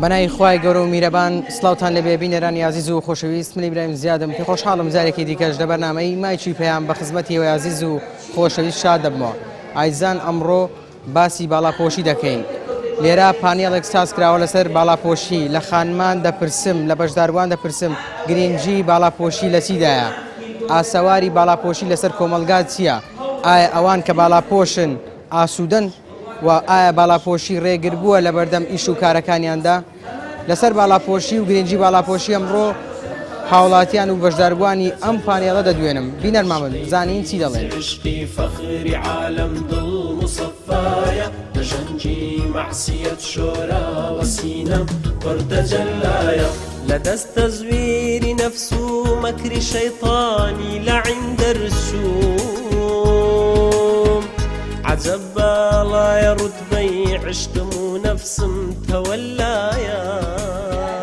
بەناوی خوای گەورە و میرەبان سڵاوتان لێبێ بینەرانی ئازیز و خۆشەویست من ئیبراهیم زیادم پێ خۆشحاڵم جارێکی دیکەش لە بەرنامەی مایکی پەیام بە خزمەتی ئێوەی ئازیز و خۆشەویست شاد دەبمەوە ئایزان ئەمڕۆ باسی باڵاپۆشی دەکەین لێرە پانێڵێک ساز کراوە لەسەر باڵاپۆشی لە خانمان دەپرسم لە بەشداربووان دەپرسم گرنگی باڵاپۆشی لە چیدایە ئاسەواری باڵاپۆشی لەسەر کۆمەڵگا چییە ئایا ئەوان کە باڵاپۆشن ئاسوودەن و ئایا باڵاپۆشی ڕێگر بووە لەبەردەم ئیش و کارەکانیاندا؟ لەسەر باڵاپۆشی و گرنگی باڵاپۆشی ئەمڕۆ هاوڵاتیان و بەشداربووانی ئەم پانێڵە دەدوێنم بینەرمان بن بزانین چی دەڵێن. لە دەست تەزویری نەفس و مەکری شەیتانی لەعین دەرچووم عەجەب باڵایە ڕوتبەی عشقم و نەفسم تەوەلایە.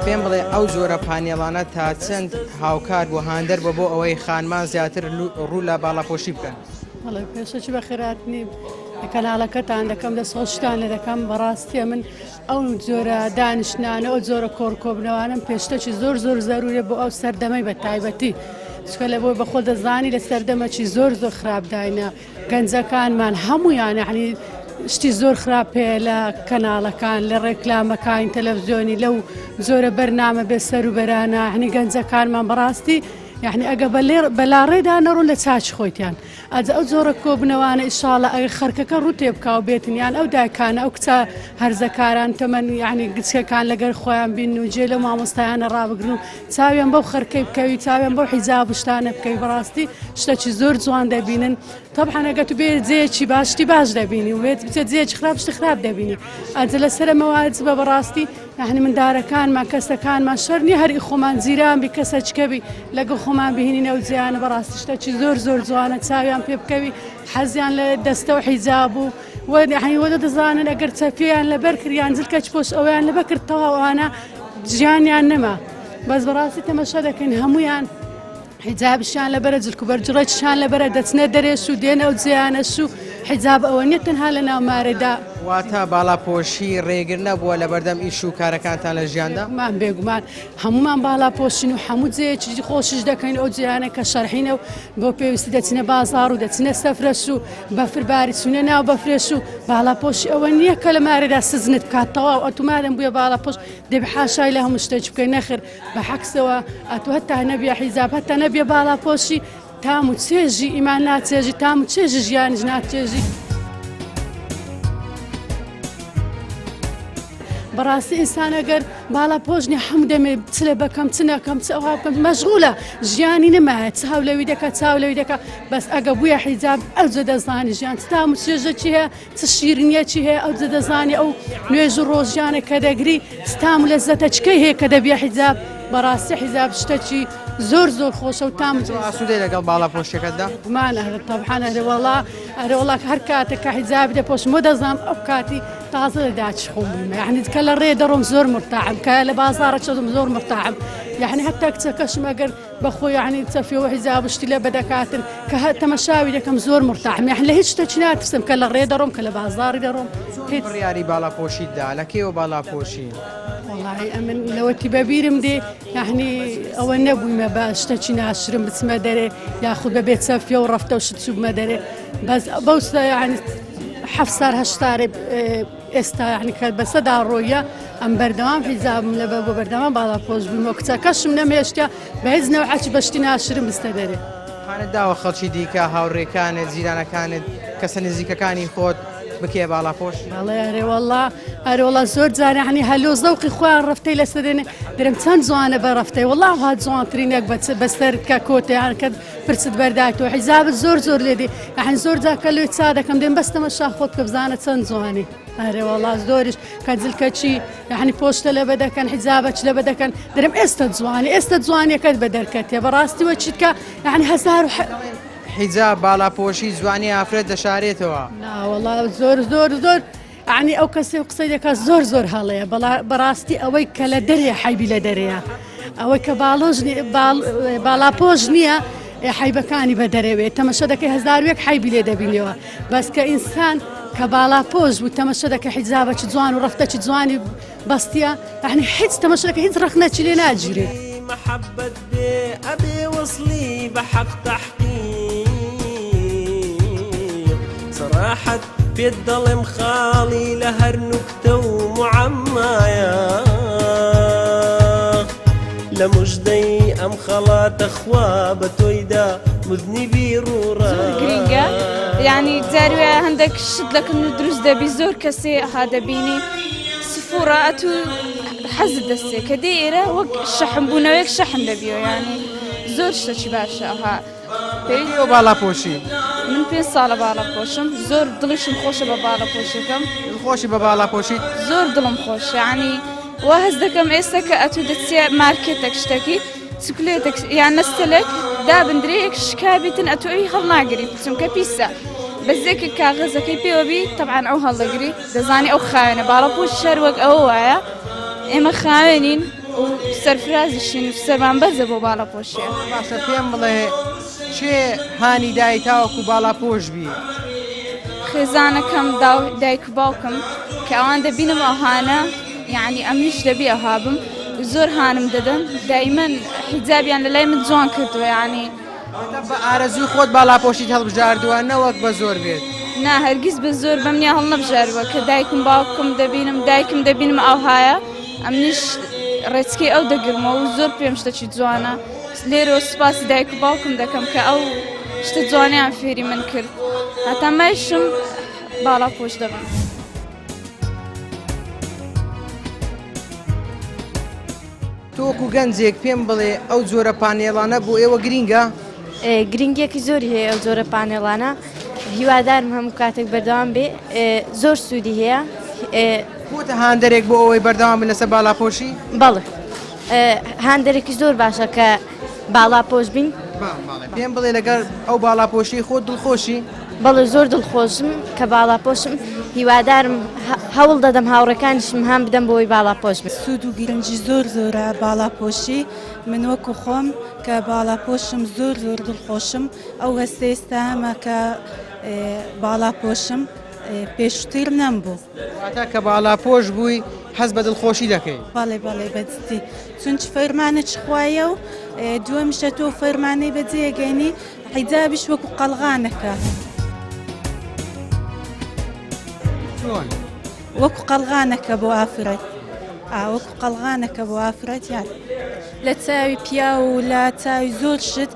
پێم بڵێ ئەو جۆرە پانێڵانە تا چەند هاوکار بوو هاندەر بووە بۆ ئەوەی خانمان زیاتر ڕوو لە باڵاپۆشی بکەن؟ بەڵێ پێشەکی بەخێرهاتنی کەناڵەکەتان دەکەم دەستخۆشتان لێ دەکەم بەڕاستی ئەمن ئەو جۆرە دانیشتنانە ئەو جۆرە کۆڕکۆبنەوانەم پێشتەکی زۆر زۆر زەروورە بۆ ئەو سەردەمەی بە تایبەتی چکە لە بۆی بەخۆ دەزانی لە سەردەمەکی زۆر زۆر خراپداینە گەنجەکانمان هەمویان یعنی شتی زۆر خراپ هەیە لە کەناڵەکان لە ڕێکلامەکانی تەلەڤزیۆنی لەو جۆرە بەرنامە بێ سەروبەرانە هەنی گەنجەکانمان بەڕاستی یعنی ئەگە بەلاڕێدا نەڕۆن لە چاچ خۆیتیان ئەجا ئەو جۆرە کۆبنەوانە ئیشاڵە ئەگەر خەرکەکە ڕوو تێ بکا و بێتن یان ئەو دایکانە ئەو کچە هەرزەکاران تەمەن یعنی گچکەکان لەگەر خۆیان بین و جێ لەو مامۆستایانە ڕابگرن و چاویان بەو خەرکەی بکەوی چاویان بەو حیجاب و شتانە بکەوی بەڕاستی شتەکی زۆر جوان دەبینن تەبعەن ئەگەر تو بێ جێیەکی باش شتی باش دەبینی و بێت بچێت جێیەکی خراپ شتی خراپ دەبینی ئەجە لەسەر ئەمە واجبە بەڕاستی یەعنی مندارەکانمان کەسەکانمان شەر نیە هەر ئی خۆمان جیران بی کەسە چکە بی لەگەڵ خۆمان بهینین ئەو جیانە بەڕاستی شتەکی زۆر زۆر جوانە چاویان پێ بکەوی حەزیان لە دەستە و حیجاب و وە یەعنی وە دەزانن ئەگەر چەپیان لەبەر کرد یان جلکەچ پۆش ئەویان لەبەر کرد تەواو ئەوانە ژیانیان نەما بەس بەڕاستی تەمەشا دەکەین هەمویان حیجابشیان لەبەرە جلک و بەرجڕێکیشان لەبەرە دەچنە دەرێش و دێنە ئەو جێیانەش و حیجاب ئەوە نیە تەنها لە ناو مارێدا. واتە باڵاپۆشی ڕێگر نەبووە لەبەردەم ئیش و کارەکانتان لە ژیاندا؟ بێگومان بێگومان هەموومان باڵاپۆشین و هەموو جێیەکی خۆشیش دەکەین ئەو جێیانە کە شەرعینە و بۆ پێویستی دەچنە بازاڕ و دەچنە سەفرەش و بەفر باری چوونە ناو بەفرێش و باڵاپۆشی ئەوە نییە کە لە مارێدا سزنت بکات تەواو ئەتوو مادەم بوویە باڵاپۆش دەبی حاشای لە هەموو شتێک بکەی نەخێر بە عەکسەوە ئەتوو هەتا نەبیە حیجاب هەتا نەبیە باڵاپۆشی تام و چێژی ئیمان ناچێژی تام و چێژی ژیانیش ناچێژی. بەڕاستی ئینسان ئەگەر باڵا پۆش نیە هەموو دەمێ چ لە بەکەم چ نەکەم چ ئەوها بکەم مەشغولە ژیانی نەمایە چاو لەوی دەکا چاو لەوی دەکا بەس ئەگە بووە حیجاب ئەوجە دەزانی ژیان چ تام و چێژەکی هەیە چ شیرینیەکی هەیە ئەوجە دەزانی ئەو نوێژ و ڕۆژیانە کە دەگری چ تام و لەزەتە چکەی هەیە کە دەبیە حیجاب بەڕاستی حیجاب شتەکی زۆر زۆر خۆشە و تام تۆ ئاسوودەی لەگەڵ باڵاپۆشیەکەتدا؟ گومان ئەرێ تەبعەن ئەرێ وەڵا ئەرێ وەڵا هەر کاتێک کە حیجابی دەپۆشم بۆ دەزانم ئەو کاتی تازە لە داچی خۆم بوومە یعنی کە لە ڕێ دەڕۆم زۆر مرتاحم کە لە بازاڕە چۆم زۆر مرتاحم یعنی هەتا کچەکەشم ئەگەر بەخۆی یعنی چەفیە و حیجاب و شتی لێ بەدەکاتن کە هە تەمەشاوی دەکەم زۆر مرتاحم یعنی لە هیچ شتێکی ناترسم کە لە ڕێ دەڕۆم کە لە بازاڕی دەڕۆم چۆن هیچ بڕیاری باڵاپۆشیت دا؟ لە کەیەوە باڵاپۆشی؟ وەڵاهی ئەمن لەوەتی بەبیرم دێ یعنی ئەوە نەبوویمە بە شتەکی ناشرم بچمە دەرێ یاخود بە بێ چەفیە و ڕەفتە و شت چووبمە دەرێ بەس بەو سە یعنی حەفت سار هەشت سارێ ئێستا یعنی کە بەسەدا ڕۆیە ئەم بەردەوام حیجابم لەبەر بۆ بەردەوام باڵاپۆش بووم و کچەکەشم نەمهێشتە بە هیچ نەوعەکی بە شتی ناشرم بستە دەرێ. هانت داوە خەڵکی دیکە هاوڕێکانت جیرانەکانت کەسە نزیکەکانی خۆت بکەیە باڵاپۆش؟ بەڵێ ئەرێ وەڵا ئەرێ وەڵا زۆر جار یعنی هەلۆ زەوقی خۆیان ڕەفتەی لەسەر دێنێ درم چەند جوانە بە ڕەفتەی وەڵا ها جوانترینێک بە بەسەر کە کۆتەیان کە پرچت بەردایتەوە حیجابت زۆر زۆر لێ دێ یعنی زۆر جار کە لۆی چا دەکەم دێم بەس تەمەشا خۆت بکە بزانە چەند جوانی ئەرێ وەڵا زۆریش کە جلکەچی یعنی پۆشتە لەبە دەکەن حیجابەچ لەبە دەکەن درم ئێستا جوانی ئێستا جوانیەکەت بە دەرکەتێ بەڕاستی وە چیت کە یعنی هەزار و حیجاب باڵاپۆشی جوانی ئافرەت دەشارێتەوە. نا وەڵا زۆر زۆر زۆر یەعنی ئەو کەسەی قسەی دەکات زۆر زۆر هەڵەیە بەڵا بەڕاستی ئەوەی کە لە دەرێ حەیبی لە دەرەیە ئەوەی کە باڵۆژ باڵاپۆش نییە حیبەکانی بە دەرەوێت تەمەشە دەکەی هەزار وێک حیبی لێ دەبینەوە بەس کە ئینسان. کە باڵاپۆش بوو تەمەشە دەکە حیجابەکی جوان و ڕەفتەکی جوانی بەستیە یەعنی هیچ تەمەشە دەکە هیچ ڕەخنەکی لێ ناگیرێ. مەحەبەت بێ ئەبێ وەسڵی بە حەق تەحقیق سەراحەت پێت دەڵێم خاڵی لە هەر نوکتە و معەممایە لە مژدەی ئەم خەڵاتە خوا بە تۆی دا مذنبی ڕووڕا. زۆر گرینگە یعنی جاروێ هەندێک شت لەکن و دروست دەبی زۆر کەسێ ها دەبینی سفورە ئەتو حەزت دەستێ کە دێ ئێرە وەک شەحم بوونەوەیەک شەحن دەبیەوە یعنی زۆر شتەکی باشە ها پێویست باڵا پۆشی من پێ ساڵە باڵا پۆشم زۆر دڵیشم خۆشە بە باڵا پۆشەکەم خۆشی بە باڵا پۆشی زۆر دڵم خۆش یعنی وا هەست دەکەم ئێستا کە ئەتو دەچێ مارکێتێک شتەکی چکلێتێک یان نەستەلێک دابندرێ یەک شکابیتن ئەتو ئەوی هەڵناگری چونکە پیسە بەس یەکێک کاغەزەکەی پێوە بی تەبعەن ئەو هەڵدەگری دەزانی ئەو خاوێنە باڵا پۆش شەر وەک ئەوە وایە ئێمە خاوێنین و سەرفرازیشین و سەرمان بەرزە بۆ باڵا پۆشیە. باشە پێم بڵێ کێ هانی دای تاوەکو باڵا پۆش بی؟ خێزانەکەم دایک و باوکم کە ئەوان دەبینم ئەوهانە یعنی ئەمنیش دەبی ئەوها بم زۆر هانم دەدەن دایمەن حیجابیان لە لای من جوان کردووە یعنی بە ئارەزووی خۆت باڵاپۆشیت هەڵبژاردووە نەوەک بە زۆر بێت؟ نا هەرگیز بە زۆر بەمنیا هەڵنەبژاردووە کە دایکم باوکم دەبینم دایکم دەبینم ئاوهایە ئەمنیش ڕێچکەی ئەو دەگرمەوە و زۆر پێم شتەکی جوانە لێرەوە سوپاسی دایک و باوکم دەکەم کە ئەو شتە جوانیان فێری من کرد هەتا مایشم باڵا پۆش دەبم. تۆ وەکو گەنجێک پێم بڵێ ئەو جۆرە پانێڵانە بۆ ئێوە گرینگە؟ گرنگیەکی زۆری هەیە ئەو جۆرە پانێڵانە هیوادارم هەموو کاتێک بەردەوام بێ زۆر سوودی هەیە. بۆتە هاندەرێک بۆ ئەوەی بەردەوام بن لەسەر باڵاپۆشی؟ بەڵێ هاندەرێکی زۆر باشە کە باڵاپۆش بین. پێم بڵێ لەگەڵ ئەو باڵاپۆشیەی خۆت دڵخۆشی؟ بەڵێ زۆر دڵخۆشم کە باڵاپۆشم هیوادارم هەوڵ دەدەم هاوڕێکانیشم هان بدەم بۆی باڵاپۆش بن. سوود و گرنگی زۆر زۆرە باڵاپۆشی من وەکو خۆم کە باڵاپۆشم زۆر زۆر دڵخۆشم ئەو هەستە ئێستا هەمە کە باڵاپۆشم پێشتر نەمبوو. واتا کە باڵاپۆش بووی هەست بە دڵخۆشی دەکەی؟ بەڵێ بەڵێ بەجدی چونچ فەرمانە چ خوایە و دووەمیشە تۆ فەرمانەی بەجێگەینی حیجابیش وەکو قەڵغانەکە. چۆن؟ وەکو قەڵغانەکە بۆ ئافرەت. ئا وەکو قەڵغانەکە بۆ ئافرەت یان لە چاوی پیاو و لە چاوی زۆر شت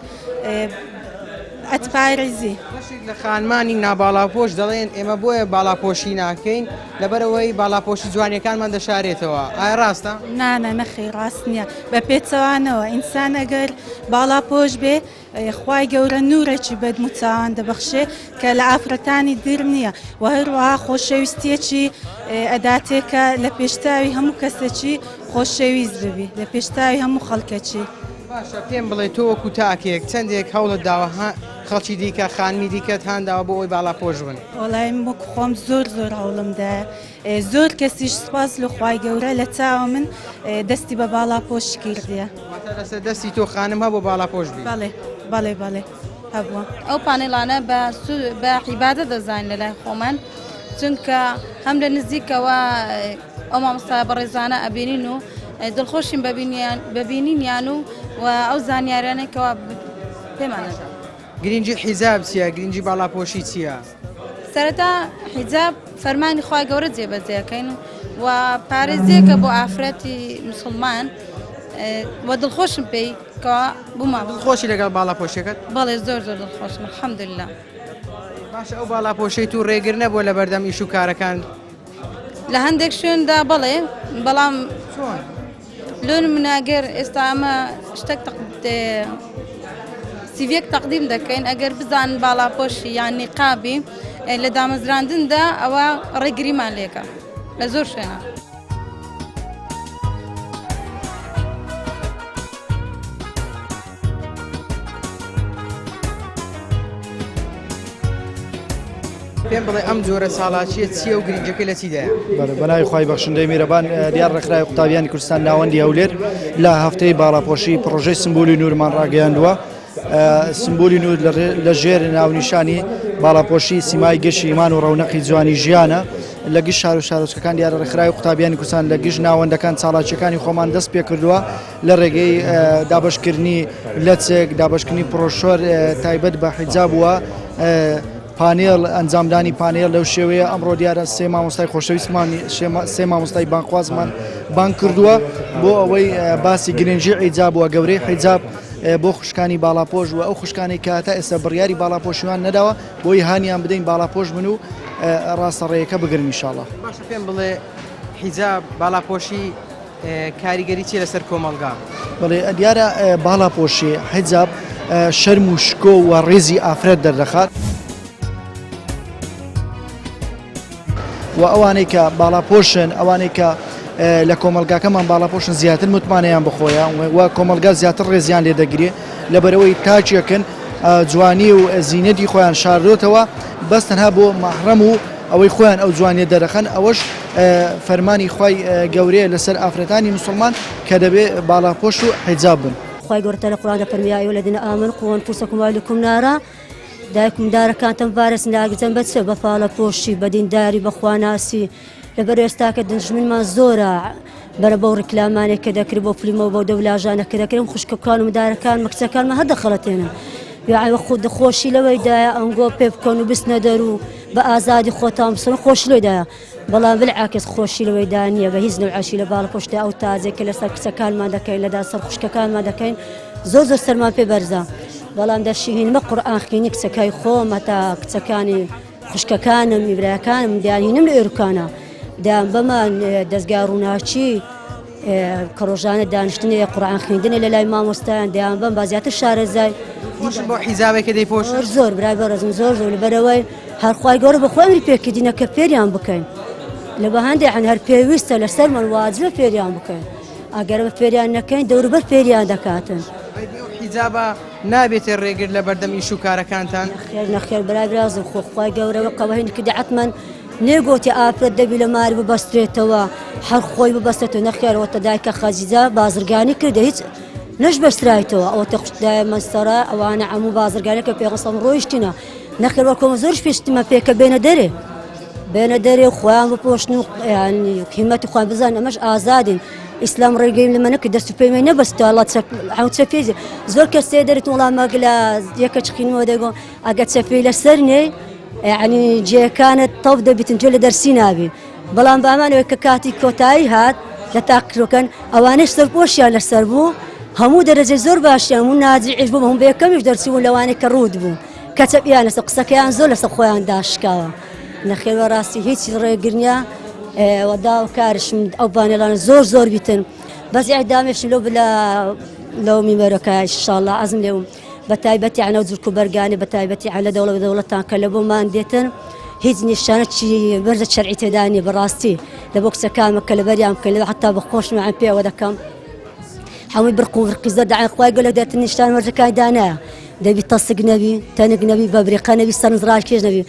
ئەتپارێزی. بەشێک لە خانمانی ناباڵاپۆش دەڵێن ئێمە بۆیە باڵاپۆشی ناکەین لەبەرئەوەی باڵاپۆشی جوانیەکانمان دەشارێتەوە ئایا ڕاستە؟ نانا نەخەیر ڕاست نییە بە پێچەوانەوە ئینسان ئەگەر باڵاپۆش بێ خوای گەورە نورێکی بە دموچاوان دەبەخشێ کە لە ئافرەتانی در نییە و هەروەها خۆشەویستیەکی ئەداتێ کە لە پێشتاوی هەموو کەسێکی خۆشەویست ببی لە پێشتاوی هەموو خەڵکەکی. باشە پێم بڵێ تۆ وەکو تاکێک چەندێک هەوڵت داوە خەڵکی دیکە خانمی دیکەت هانداوە بۆ ئەوەی باڵاپۆش بن؟ وەڵای من وەکو خۆم زۆر زۆر هەوڵم دایە زۆر کەسیش سوپاس لە خوای گەورە لە چاوە من دەستی بە باڵاپۆش کردیە. واتە لەسەر دەستی تۆ خانم هەبوو باڵاپۆش بی؟ بەڵێ بەڵێ بەڵێ هەبووە. ئەو پانێڵانە بە بە عیبادە دەزانین لە لای خۆمان چونکە هەم لە نزیکەوە ئەو مامۆستا بەڕێزانە ئەبینین و دڵخۆشین بە بینینیان و و ئەو زانیارانەی کەوا پێمان دەدەن. گرینگی حیجاب چییە؟ گرینگی باڵاپۆشی چییە؟ سەرەتا حیجاب فەرمانی خوای گەورە جێبەجێ ئەکەین و پارێزیەکە بۆ ئافرەتی مسوڵمان و دڵخۆشم پێی کەوا بوومە. دڵخۆشی لەگەڵ باڵاپۆشیەکەت؟ بەڵێ زۆر زۆر دڵخۆشم الحمدللە. باشە ئەو باڵاپۆشیەی تو ڕێگر نەبووە لەبەردەم ئیش و کارەکان؟ لە هەندێک شوێندا بەڵێ بەڵام چۆن؟ لۆ نمونە ئەگەر ئێستا ئەمە شتێک سیڤیەک تەقدیم دەکەین ئەگەر بزانن باڵاپۆشی یان نیقابی لە دامەزراندندا ئەوە ڕێگریمان لێکە لە زۆر شوێنە. پێم بڵێ ئەم جۆرە چاڵاکییە چییە و گرنگیەکەی لە چیدایە؟ بەڵێ بەناوی خوای بەخشندەی میرەبان دیار ڕێکخراوی قوتابیانی کوردستان ناوەندی هەولێر لە هەفتەی باڵاپۆشی پڕۆژەی سمبولی نورمان ڕاگەیاندووە. سمبولی نور لە ژێر ناونیشانی باڵاپۆشی سیمای گەشی ئیمان و ڕەونەقی جوانی ژیانە لە گشت شار و شارۆچکەکان دیارە ڕێکخراوی قوتابیانی کوردستان لە گشت ناوەندەکان چاڵاکیەکانی خۆمان دەست پێ کردووە لە ڕێگەی دابشکردنی لەچێک دابشکردنی پرۆشۆر تایبەت بە حیجاب وە پانێڵ ئەنجامدانی پانێڵ لەو شێوەیە ئەمڕۆ دیارە سێ مامۆستای خۆشەویستمان سێ مامۆستای بانخوازمان بانگ کردووە بۆ ئەوەی باسی گرنگی حیجاب و گەورەی حیجاب بۆ خوشکانی باڵاپۆش و ئەو خوشکانی کە تا ئێستا بڕیاری باڵاپۆشیوان نەداوە بۆی هانیان بدەین باڵاپۆش بن و ڕاستەڕێیەکە بگرن ئینشاڵڵا. باشە پێم بڵێ حیجاب باڵاپۆشی کاریگەری چیە لەسەر کۆمەڵگا؟ بەڵێ دیارە باڵاپۆشی حیجاب شەرم و شکۆ و ڕێزی ئافرەت دەردەخات. و ئەوانەی کە باڵاپۆشن ئەوانەی کە لە کۆمەلگاکەمان باڵاپۆشن زیاتر متمانەیان بخۆیان و کۆمەلگا زیاتر ڕێزیان لێ دەگرێ لەبەرەوەی تاکێکن جوانی و زینەتی خۆیان شاردۆتەوە بەس تەنها بۆ مەحرەم و ئەوەی خۆیان ئەو جوانیە دەرەخەن ئەوەش فەرمانی خوای گەورەیە لەسەر ئافرەتانی مسوڵمان کە دەبێ باڵاپۆش و حیجاب بن. خوای گەورە لە قورئاندا فەرمی یا ایها الذین آمنوا قوا انفسکم واهلیکم نارا دایک و مندارەکانتان بپارێزن لە ئاگر جەن بە چ بە پاڵەپۆشی بە دینداری بە خواناسی لەبەر ئێستاکە دژمنمان زۆرە بەرە بەو ڕیکلامانێک کە دەکرێت بۆ فلیمەوە بەو دەبلاژانە کە دەکرێن خوشکەکان و مدارەکان مەکچەکانمە هەر دەخەڵەتێنن یاعی خود خۆشی لەوەیدایە ئەنگۆ پێ بکەن و بچنە دەر و بە ئازادی خۆتان بسن خۆشی لەوەیدایە بەڵام بالعکس خۆشی لەوەیدا نییە بە هیچ نەوعەشی لە باڵ پشتە ئەو تاجێک کە لەسەر کچەکانمان دەکەین لەدا سەر خوشکەکانمان دەکەین زۆر زۆر سەرمان پێ بەرزە بەڵام دەشیهینمە قورئان خوێنی کچەکەی خۆم هەتا کچەکانی خوشکەکانم براکانم دیانهینم لە ئێرکانە دایان بەمە دەستگای ڕووناکی کە ڕۆژانە دانیشتنێ قورئان خوێندنێ لە لای مامۆستایان دەیان بەم با زیاتر شارەزای خۆشم بۆ حیجابێکە دەیپۆشن زۆر زۆر برای بەڕێزم زۆر زۆر لەبەرەوەی هەر خوای گەورە بە خۆی ئەمری پێکردینە کە فێریان بکەین لە بە هەندێ عەن هەر پێویستە لەسەرمان واجبە فێریان بکەین ئەگەر بە فێریان نەکەین دەوروبەر فێریان دەکاتن. ئەی ئەو حیجابە نابێتە ڕێگر لە بەردەم ئیش و کارەکانتان؟ نەخێر نەخێر برای برازم خۆ خوای گەورە وەک ئەوە هین کردی عەتمەن نەیگۆتی ئافرەت دەبی لە ماری ببەسترێتەوە هەر خۆی ببەستێتەوە نەخێر ئەوەتە دایکە خەجیجە بازرگانی کردە هیچ نەش بەسترایتەوە ئەوەتە خوشتدایە مەستەرە ئەوانە عەموو بازرگانی کە پێغەمبەر ڕۆیشتینە نەخێر وەکۆ زۆرش پێشتیمە پێکە بێنە دەرێ بێنە دەرێ و خۆیان بپۆشن و یانی قیمەتی خۆیان بزانن ئەمەش ئازادین ئیسلام ڕێگەی لەمە نەکرد دەست و پێی نەبەستە وەڵا چەپ ئەو چەپێ زۆر کەس تێ دەرێت وەڵا مەگلە یەکە چقینەوە دەگۆ ئەگەر چەپێی لەسەر نێ یعنی جێیەکانت تەو دەبیتن جێ لە دەرسی نابی بەڵام بامانەوەی کە کاتی کۆتایی هات لە تاقیکردنەوەکان ئەوانەش سەرپۆشیان لەسەر بوو هەموو دەرەجەی زۆر باشیان بوو ناجیعیش بوو هەم بە یەکەمیش دەرچوو بوون لەوانەی کە ڕووت بوو کە چەپیان لەسەر قسەکەیان زۆر لەسەر خۆیان داشکاوە نەخێر بە ڕاستی هیچ ڕێگر نییە وە داواکارشم ئەو پانێڵانە زۆر زۆر بیتن بەس ئیعدامێشم لەو بلا لەو میمەرەکە ئینشاڵڵا عەزم لێوم بە تایبەتی عەنەو جلک و بەرگانێ بە تایبەتی عەلە دەوڵەت بە دەوڵەتان کە لە بۆمان دێتن هیچ نیشانە چی بەرزە شەرعی تێدا نییە بەڕاستی لە بۆ کچەکانمە کە لەبەریان بکەن لە حتا بە خۆشم عەن پێوە دەکەم هەمووی برق و برقی زەرد عەن خوای گەلە دێتن نیشتان وەرزەکانی دانایە دەبی تەسک نەبی تەنک نەبی بەبریقە نەبی سەرنج ڕاکێش نەبی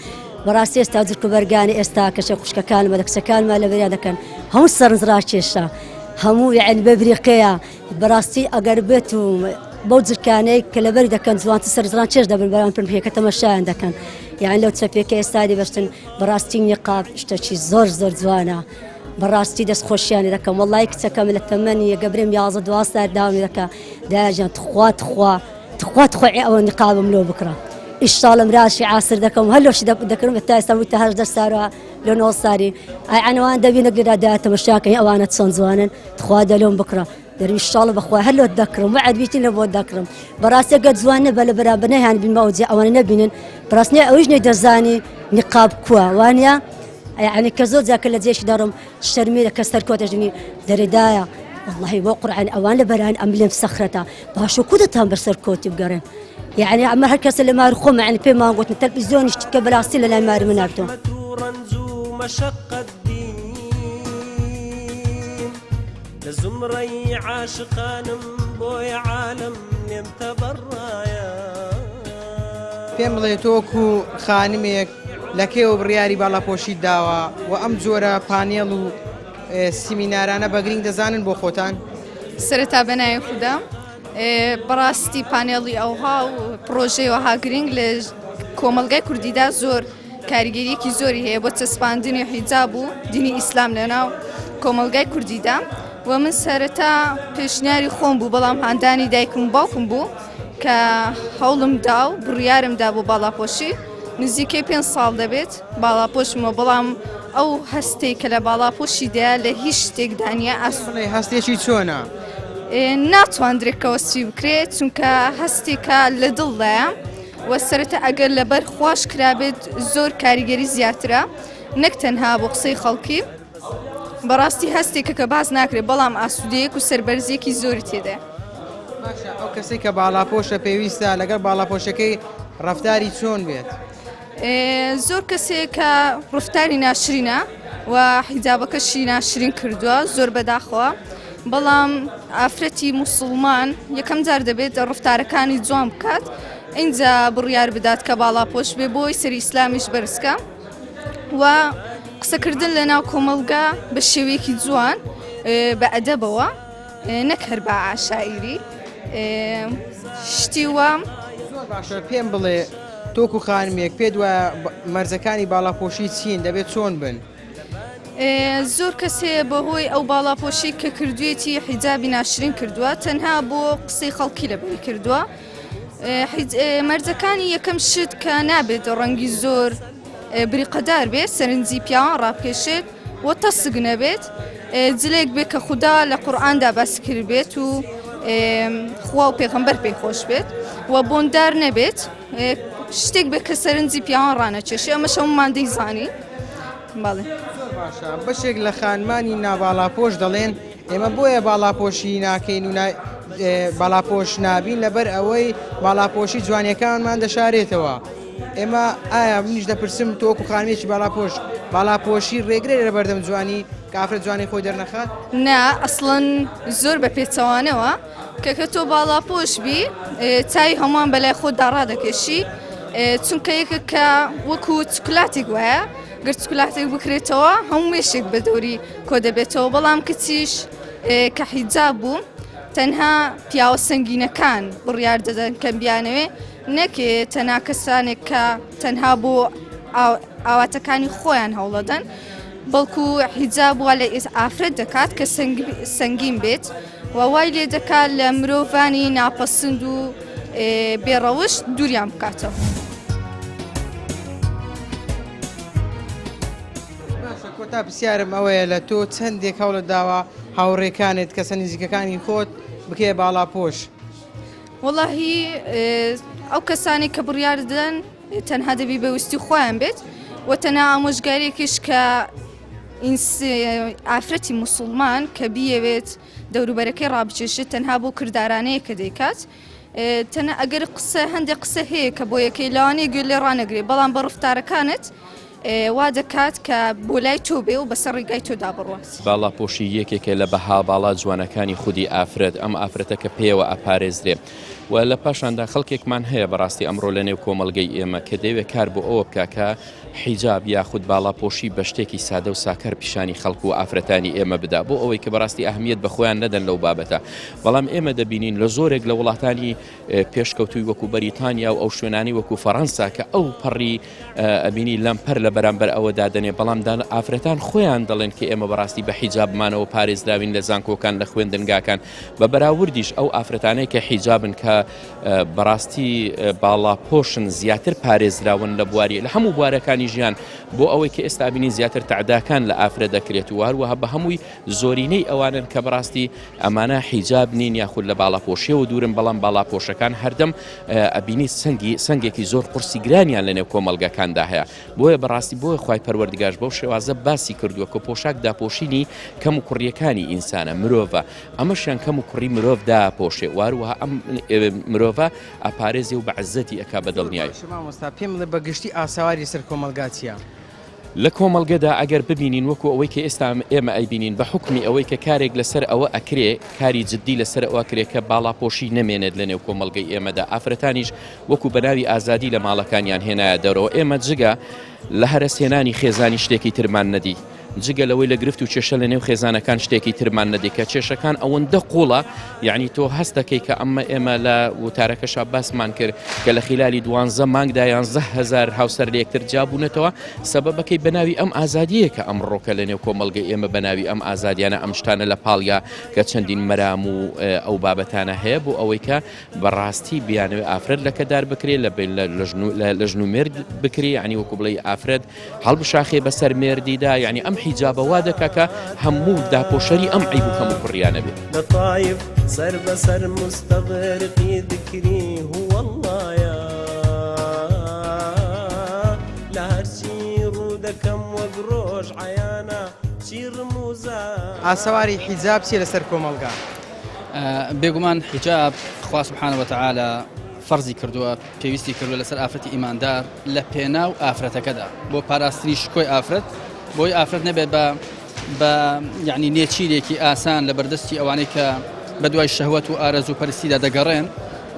بەڕاستی ئێستا جلک و بەرگانی ئێستا کەشە خوشکەکانمە لە کچەکانمە لەبەریان دەکەن هەموو سەرنج ڕاکێشە هەموو یعنی بەبریقەیە بەڕاستی ئەگەر بێت و بەو جلکانەی کە لەبەری دەکەن جوانتر سەرجڕان چێژ دەبن بەرام پرم پێکە تەمەشایان دەکەن یان لەو چەپێکە ئێستا دەبەستن بەڕاستی نیقاب شتەکی زۆر زۆر جوانە بەڕاستی دەست خۆشیانی دەکەم وەڵی کچەکەم لە تەمەنی یەگەبرێم 11 دوازدە داوام دەکە داجان تخوا تخوا تخوا تخوا ئەوە نیقابم لۆ بکڕە ئیشاڵم راشی عاسر دەکەم هەر لۆشی دەکردم تا ئێستا بوویتە هەژدە سارە لە نۆ ساری ئای عەنەوان دەبی نەگرا دا تەمەشاکەی ئەوانە چۆن جوانن تخوا دەلۆم بکڕە دەرویش شاڵە بەخوا هەر لۆت دەکڕم وەعد بیتین لە بۆت دەکڕم بەڕاستی گەر جوان نەبە لە بەرامبەر نەیان بین بە ئەوجێ ئەوانە نەبینن بەڕاست نیە ئەویش نەی دەزانی نیقاب کووە وانە یعنی کە زۆر جاکە لە جێشی دەڕم شەرمی لە کە سەرکۆتەش دنی دەرێدایە واللهی بۆ قورعان ئەوان لە بەران ئەم لێم سەخرەتە باشە کو دەتان بەسەر کۆتی بگەڕێن یعنی ئەمە هەر کەسە لە مار خۆمە یعنی پێمان گوتن تەلەفزیۆنیش کە بەراستی لە لای ماری من نابتەوە. لە زومڕەی عاشقانم بۆیە عالەم لێم تەبەڕایە. پێم بڵێ تۆ وەکو خانمێک لە کەیەوە بڕیاری باڵاپۆشیت داوە و ئەم جۆرە پانێڵ و سیمینارانە بە گرینگ دەزانن بۆ خۆتان؟ سەرەتا بە ناوی خودا. بەڕاستی پانێڵی ئەوها و پڕۆژەی وەها گرنگ لە کۆمەڵگای کوردیدا زۆر کاریگەریەکی زۆری هەیە بۆ چەسپاندنی حیجاب و دینی ئیسلام لەناو کۆمەڵگای کوردیدا و من سەرەتا پێشنیاری خۆم بوو بەڵام هاندانی دایکم و باوکم بوو کە هەوڵم دا و بڕیارم دا بۆ باڵاپۆشی نزیکەی پێ ساڵ دەبێت باڵاپۆشمەوە بەڵام ئەو هەستەی کە لە باڵاپۆشیدا لە هیچ شتێکدا نییە ئاسڵێ هەستێکی چۆنە؟ ناتواندرێت کە وەسفی بکرێت چونکە هەستێکە لە دڵدایە و سەرەتا ئەگەر لەبەر خواش کرابێت زۆر کاریگەری زیاترە نەک تەنها بۆ قسەی خەڵکی بەڕاستی هەستێکە کە باس ناکرێت بەڵام ئاسوودەیەک و سەربەرزیەکی زۆری تێدایە. باشە ئەو کەسەی کە باڵاپۆشە پێویستە لەگەڵ باڵاپۆشەکەی ڕەفتاری چۆن بێت؟ زۆر کەسێک کە ڕفتاری ناشرینە و حیجابەکەشی ناشرین کردووە زۆر بەداخەوە بەڵام ئافرەتی موسڵمان یەکەم جار دەبێت ڕفتارەکانی جوان بکات ئینجا بڕیار بدات کە باڵاپۆش بێ بۆی سەری ئیسلامیش بەرزکە و قسەکردن لە ناو کۆمەڵگا بە شێوەیەکی جوان بە ئەدەبەوە نەک هەر بە عشائیری شتی وا. زۆر باشە پێم بڵێ تۆکو خانمێک پێت وایە مەرجەکانی باڵاپۆشی چین دەبێت چۆن بن؟ زۆر کەس هەیە بەهۆی ئەو باڵاپۆشی کە کردوێتی حیجابی ناشرین کردووە تەنها بۆ قسەی خەڵکی لەبەری کردووە مەرجەکانی یەکەم شت کە نابێت ڕەنگی زۆر بریقەدار بێت سەرنجی پیاوان ڕابکێشێت و تەسک نەبێت جلێک بێت کە خودا لە قورئاندا باسی کردبێت و خوا و پێغەمبەر پێی خۆش بێت و بۆندار نەبێت شتێک بێت کە سەرنجی پیاوان ڕانەکێشێ ئەمەش هەموومان دەیزانین بەڵێ. زۆر باشە بەشێک لە خانمانی ناباڵاپۆش دەڵێن ئێمە بۆیە باڵاپۆشی ناکەین و باڵاپۆش نابین لەبەر ئەوەی باڵاپۆشی جوانیەکانمان دەشارێتەوە ئێمە ئایا منیش دەپرسم تۆکو خانمێکی باڵاپۆش باڵاپۆشی ڕێگرێ لە بەردەم جوانی کافرە جوانی خۆی دەرنەخات؟ نا ئەسڵەن زۆر بە پێچەوانەوە کە کە تۆ باڵاپۆش بی چای هەمووان بەلای خۆتدا ڕادەکێشی چونکە یەکە کە وەکو چکلاتێک وایە گەر چکلاتێک بکرێتەوە هەموو مێشێک بە دەوری کۆ دەبێتەوە بەڵام کچیش کە حیجاب بوو تەنها پیاوە سەنگینەکان بڕیار دەدەن کە بیانەوێ نەک تەنها کەسانێک کە تەنها بۆ ئاواتەکانی خۆیان هەوڵەدەن بەڵکو حیجاب وا لە ئافرەت دەکات کە سەنگین بێت و وای لێ دەکات لە مرۆڤانی ناپەسند و بێڕەوشت دووریان بکاتەوە. باشە کۆتا پرسیارم ئەوەیە لە تۆ چەندێک هەوڵت داوە هاوڕێکانت کەسە نزیکەکانی خۆت بکەیە باڵاپۆش؟ وەڵاهی ئەو کەسانەی کە بڕیار دەدەن تەنها دەبی بە ویستی خۆیان بێت و تەنها ئامۆژگاریەکیش کە ئافرەتی موسڵمان کە بیەوێت دەوروبەرەکەی ڕابچێشێت تەنها بۆ کردارانەیە کە دەیکات تەنە ئەگەر قسە هەندێک قسە هەیە کە بۆ یەکەی لەوانەیە گوێ لێ ڕانەگرێ بەڵام بە ڕفتارەکانت وا دەکات کە بۆ لای تۆ بێ و بەسەر ڕیگای تۆدا بڕوات. باڵاپۆشی یەکێکە لە بەها باڵا جوانەکانی خودی ئافرەت، ئەم ئافرەتە کە پێیەوە ئەپارێزرێ و لە پاشاندا خەڵکێکمان هەیە بەڕاستی ئەمڕۆ لە نێو کۆمەڵگەی ئێمە کە دەیەوێ کار بۆ ئەوە بکا کە حیجاب یاخود باڵاپۆشی بە شتێکی سادە و ساکار پیشانی خەڵک و ئافرەتانی ئێمە بدا بۆ ئەوەی کە بەڕاستی ئەهمیەت بە خۆیان نەدەن لەو بابەتە بەڵام ئێمە دەبینین لە زۆرێک لە وڵاتانی پێشکەوتووی وەکو بەریتانیا و ئەو شوێنانی وەکو فەڕەنسا کە ئەو پەڕی ئەبینی لەمپەر لە بەرامبەر ئەوە دادەنێ بەڵام دان ئافرەتان خۆیان دەڵێن کە ئێمە بەڕاستی بە حیجابمانەوە پارێزراوین لە زانکۆکان لە خوێندنگاکان بە بەراوردیش ئەو ئافرەتانەی کە حیجابن کە بەڕاستی باڵاپۆشن زیاتر پارێزراون لە بواری لە هەموو بوارەکانی ژیان بۆ ئەوەی کە ئێستا بینین زیاتر تەعداکان لە ئافرە دەکرێت و هەروەها بە هەمووی زۆرینەی ئەوانن کە بەڕاستی ئەمانە حیجاب نین یاخود لە باڵاپۆشیەوە دوورن بەڵام باڵاپۆشەکان هەردەم ئەبینی سەنگی سەنگێکی زۆر قورسی گرانیان لە نێو کۆمەڵگەکاندا هەیە بۆیە بەڕاستی بۆیە خوای پەروەردگاش بەو شێوازە باسی کردووە کە پۆشاک داپۆشینی کەم و کوڕیەکانی ئینسانە مرۆڤە ئەمەشیان کەم و کوڕی مرۆڤ داپۆشێ واروەها ئەم مرۆڤە ئەپارێزێ و بە عزەتی ئەکا بە دڵنیای. مامۆستا پێم بڵێ بە گشتی ئاسەواری سەر کۆمەڵگا چییە؟ لە کۆمەڵگەدا ئەگەر ببینین وەکو ئەوەی کە ئێستا ئێمە ئەیبینین بە حوکمی ئەوەی کە کارێک لەسەر ئەوە ئەکرێ کاری جدی لەسەر ئەوە کرێ کە باڵاپۆشی نەمێنێت لە نێو کۆمەڵگەی ئێمەدا ئافرەتانیش وەکو بەناوی ئازادی لە ماڵەکانیان هێنایە دەرەوە ئێمە جگە لە هەرەسهێنانی خێزانی شتێکی ترمان نەدی. جگە لەوەی لە گرفت و کێشە لە نێو خێزانەکان شتێکی ترمان نەدی کە کێشەکان ئەوەندە قوڵە یعنی تۆ هەست دەکەی کە ئەمە ئێمە لە وتارەکەشا باسمان کرد کە لە خیلالی دوانزە مانگدا یانزە هەزار هاوسەر لە یەکتر جیابوونەتەوە سەبەبەکەی بەناوی ئەم ئازادیەیە کە ئەمڕۆکە لە نێو کۆمەڵگەی ئێمە بەناوی ئەم ئازادیانە ئەم شتانە لە پاڵیا کە چەندین مەرام و ئەو بابەتانە هەیە بۆ ئەوەی کە بەڕاستی بیانەوێ ئافرەت لەکەدار بکرێ لە لە ژن و مێرد بکرێ یعنی وەکو بڵێ ئافرەت هەڵبشاخێ بەسەر مێردیدا یعنی ئەم حیجابە وا دەکا کە هەموو داپۆشەری ئەم عیب و کەم و کوڕیانە بێ. لە تایف سەر بەسەر مستغرقی ذکری هو اللە یە لە هەرچی ڕوو دەکەم وەک ڕۆژ عەیانە چی ڕموزە. ئاسەواری حیجاب چیە لەسەر کۆمەڵگا؟ بێگومان حیجاب خوا سبحانە وتعالی فەرزی کردووە پێویستی کردووە لەسەر ئافرەتی ئیماندار لە پێناو ئافرەتەکەدا بۆ پاراستنی شکۆی ئافرەت بۆی ئافرەت نەبێت بە بە یعنی نێچیرێکی ئاسان لە بەردەستی ئەوانەی کە بە دوای شەهوەت و ئارەزوو پەرستیدا دەگەڕێن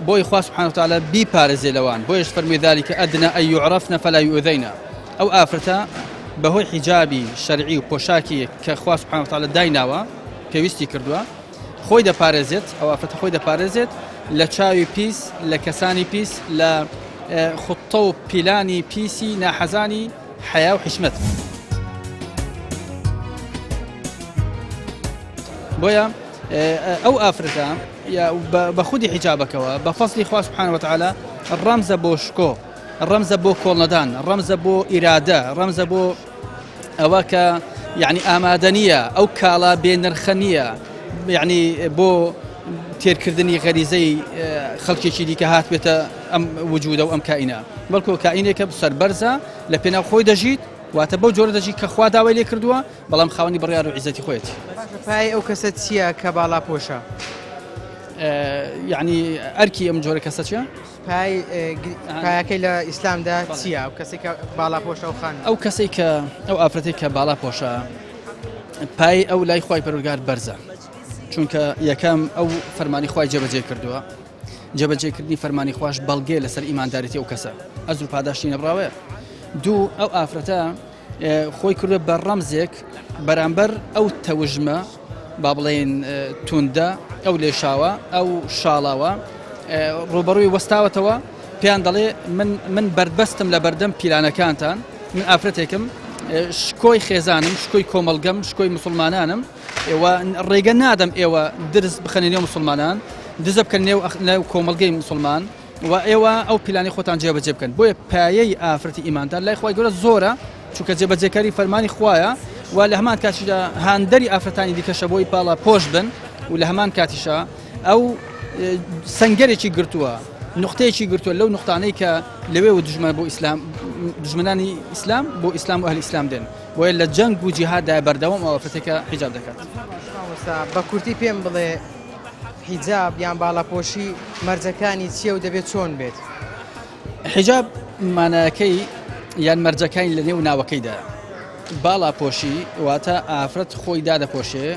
بۆی خوا سبحانه وتعالی بیپارێزێ لەوان بۆیش فەرمووی ذلك أدنى أن يعرفن فلا يؤذين ئەو ئافرەتە بەهۆی حیجابی شەرعی و پۆشاکی کە خوا سبحانه وتعالی دایناوە پێویستی کردووە خۆی دەپارێزێت ئەو ئافرەتە خۆی دەپارێزێت لە چاوی پیس لە کەسانی پیس لە خوتە و پیلانی پیسی ناحەزانی حەیا و حیشمەت. بۆیە ئەو ئافرەتە بە خودی حیجابەکەوە بە فەزڵی خوا سبحانە وتعالی ڕەمزە بۆ شکۆ ڕەمزە بۆ کۆڵنەدان ڕەمزە بۆ ئیرادە ڕەمزە بۆ ئەوە کە یعنی ئامادە نییە ئەو کاڵا بێ نرخە نییە یعنی بۆ تێرکردنی غەریزەی خەڵکێکی دیکە هاتبێتە ئەم وجودە و ئەم کائینە بەڵکو کائینێکە سەربەرزە لە پێناو خۆی دەژیت واتە بەو جۆرە دەژی کە خوا داوای لێ کردووە بەڵام خاوەنی بڕیار و عیزەتی خۆیەتی. پای ئەو کەسە چییە کە باڵا پۆشە؟ یعنی ئەرکی ئەم جۆرە کەسە چیە؟ پای پایەکەی لە ئیسلامدا چییە؟ ئەو کەسێک کە باڵا پۆشە و خان ئەو کەسێک کە ئەو ئافرەتێک کە باڵا پۆشە پای ئەو لای خوای پەروەردگار بەرزە چونکە یەکەم ئەو فەرمانی خوای جێبەجێ کردووە جێبەجێکردنی فەرمانی خواش بەڵگەیە لەسەر ئیماندارێتی ئەو کەسە ئەجر و پاداشتی نەبڕاوەیە دوو ئەو ئافرەتە خۆی کردوە بە ڕەمزێک بەرامبەر ئەو تەوژمە با بڵێن توندە ئەو لێشاوە ئەو شاڵاوە ڕوبەڕووی وەستاوەتەوە پێیان دەڵێ من من بەربەستم لە بەردەم پیلانەکانتان من ئافرەتێکم شکۆی خێزانم شکۆی کۆمەڵگەم شکۆی مسلمانانم ئێوە ڕێگە نادەم ئێوە درز بخەنە نێو مسلمانان دزە بکەن نێو نێو کۆمەڵگەی مسلمان و ئێوە ئەو پیلانی خۆتان جێبەجێ بکەن بۆیە پایەی ئافرەتی ئیماندار لای خوای گەورە زۆرە چونکە جێبەجێکاری فەرمانی خوایە و لە هەمان کاتیشدا هاندەری ئافرەتانی دیکەشە بۆی پاڵا پۆش بن و لە هەمان کاتیشا ئەو سنگەرێکی گرتووە نقطەیەکی گرتووە لەو نقطانەی کە لەوێ و دژمن بۆ ئیسلام دژمنانی ئیسلام بۆ ئیسلام و ئەهلی ئیسلام دێن بۆیە لە جەنگ و جیهاددا بەردەوام ئەو ئافرەتێکە حیجاب دەکات. مامۆستا بە کورتی پێم بڵێ حیجاب یان باڵاپۆشی مەرجەکانی چییە و دەبێت چۆن بێت؟ حیجاب مانایەکەی یان مەرجەکانی لە نێو ناوەکەیدایە. باڵاپۆشی واتە ئافرەت خۆی دادەپۆشێ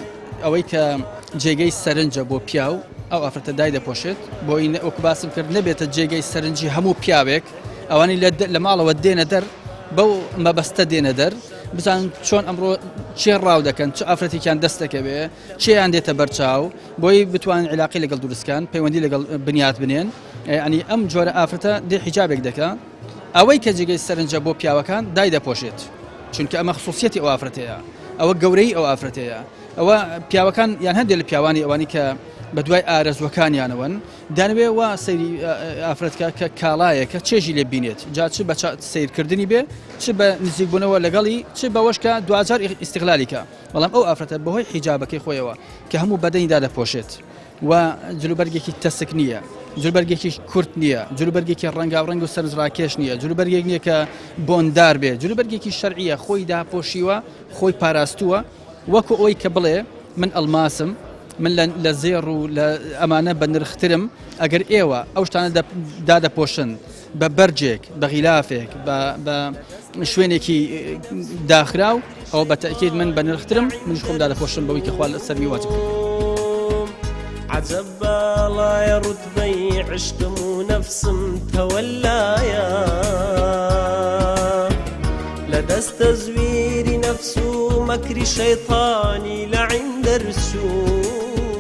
ئەوەی کە جێگەی سەرنجە بۆ پیاو ئەو ئافرەتە دایدەپۆشێت بۆی وەکو باسم کرد نەبێتە جێگەی سەرنجی هەموو پیاوێک ئەوانەی لە ماڵەوە دێنە دەر بەو مەبەستە دێنە دەر بزان چۆن ئەمڕۆ چێ ڕاو دەکەن چ ئافرەتێکیان دەست دەکەوێ چێیان دێتە بەرچاو بۆی بتوانن عیلاقی لەگەڵ دروستکان پەیوەندی لەگەڵ بنیات بنێن ینی ئەم جۆرە ئافرەتە دێ حیجابێک دەکا ئەوەی کە جێگەی سەرنجە بۆ پیاوەکان دای دەپۆشێت چونکە ئەمە خصوصیەتی ئەو ئافرەتەیە ئەوە گەورەی ئەو ئافرەتەیە ئەوە پیاوەکان یان هەندێک لە پیاوانی ئەوانی کە بە دوای ئارەزوەکانیانەوەن دانەوێ وا سەیری ئافرەت کە کە کاڵایەکە چێژی لێ بینێت جا چ بە سەیرکردنی بێ چ بە نزیکبوونەوە لەگەڵی چ بەوەش کە دواجار ئیستغلالی کە بەڵام ئەو ئافرەتە بەهۆی حیجابەکەی خۆیەوە کە هەموو بەدەنی دادەپۆشێت و جلوبەرگێکی تەسک نییە جلوبەرگێکی کورت نییە جلوبەرگێکی ڕەنگاوڕەنگ و سەرنجڕاکێش نییە جلوبەرگێک نییە کە بۆندار بێ جلوبەرگێکی شەرعیە خۆی داپۆشیوە خۆی پاراستووە وەکو ئەوەی کە بڵێ من ئەڵماسم، من لە زێڕ و لە ئەمانە بە نرخترم، ئەگەر ئێوە ئەو شتانە دادەپۆشن بە بەرجێک، بە غیلافێک، بە شوێنێکی داخراو، ئەوە بە تەئکید من بە نرخترم، منیش خۆم دادەپۆشم بەوەی کە خوا لەسەرمی واجب کردووە. عەجەب باڵایە ڕوتبەی عشقم و نەفسم تەوەلایە لە. دەست تەزویری نەفس و مەکری شەیتانی لەعین دەرچووم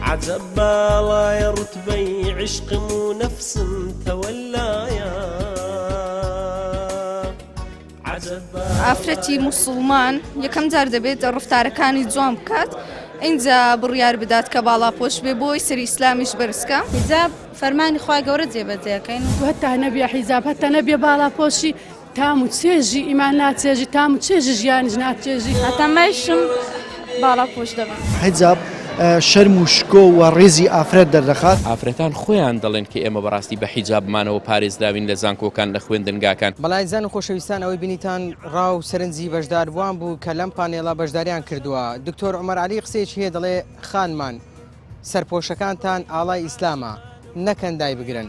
عەجەب باڵایە ڕوتبەی عیشقم و نەفسم تەوەلایە ئافرەتی موسڵمان یەکەم جار دەبێت ڕفتارەکانی جوان بکات ئینجا بڕیار بدات کە باڵاپۆش بێ بۆی سەری ئیسلامیش بەرزکە. حیجاب فەرمانی خوای گەورە جێبەجێ ئەکەین. هەتا نەبیە حیجاب هەتا نەبیە باڵاپۆشی تام و چێژی ئیمان ناچێژی تام و چێژی ژیانیش ناچێژی. هەتا مایشم باڵاپۆش دەبم. حیجاب شەرم و شکۆ و ڕێزی ئافرەت دەردەخات. ئافرەتان خۆیان دەڵێن کە ئێمە بەڕاستی بە حیجابمانەوە پارێزراوین لە زانکۆکان لە خوێندنگاکان. بەڵێ ئازیزان و خۆشەویستان ئەوەی بینیتان ڕا و سەرنجی بەشداربووان بوو کە لەم پانێڵە بەشداریان کردووە. دکتۆر عومەر عەلی قسەیەکی هەیە دەڵێ خانمان سەرپۆشەکانتان ئاڵای ئیسلامە نەکەن دایبگرن.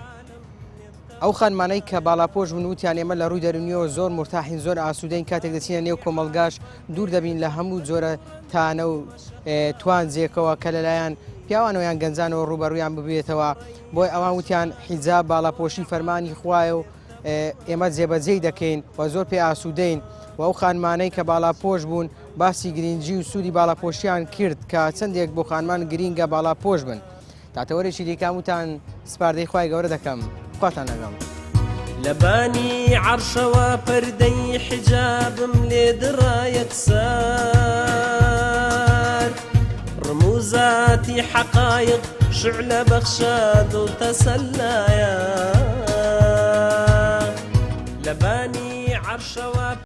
ئەو خانمانەی کە باڵاپۆش بوون وتیان ئێمە لە ڕووی دەروونیەوە زۆر مورتاحین زۆر ئاسوودەین کاتێک دەچینە نێو کۆمەڵگاش دوور دەبین لە هەموو جۆرە تانە و توانجێکەوە کە لەلایەن پیاوانەوە یان گەنجانەوە ڕووبەڕوویان ببێتەوە بۆی ئەوان وتیان حیجاب باڵاپۆشی فەرمانی خوایە و ئێمە جێبەجێی دەکەین و زۆر پێ ئاسوودەین و ئەو خانمانەی کە باڵاپۆش بوون باسی گرنگی و سوودی باڵاپۆشیان کرد کە چەندێک بۆ خانمان گرینگە باڵاپۆش بن. تا تەوەرێکی دیکە هەمووتان سپاردەی خوای گەورە دەکەم خواتان لەگەڵ. لە بانی عەرشەوە پەردەی حیجابم لێ دڕا یەکسەر ڕموزاتی حەقایق شوعلە بەخشە دڵ تەسەلایە لە بانی عەرشەوە.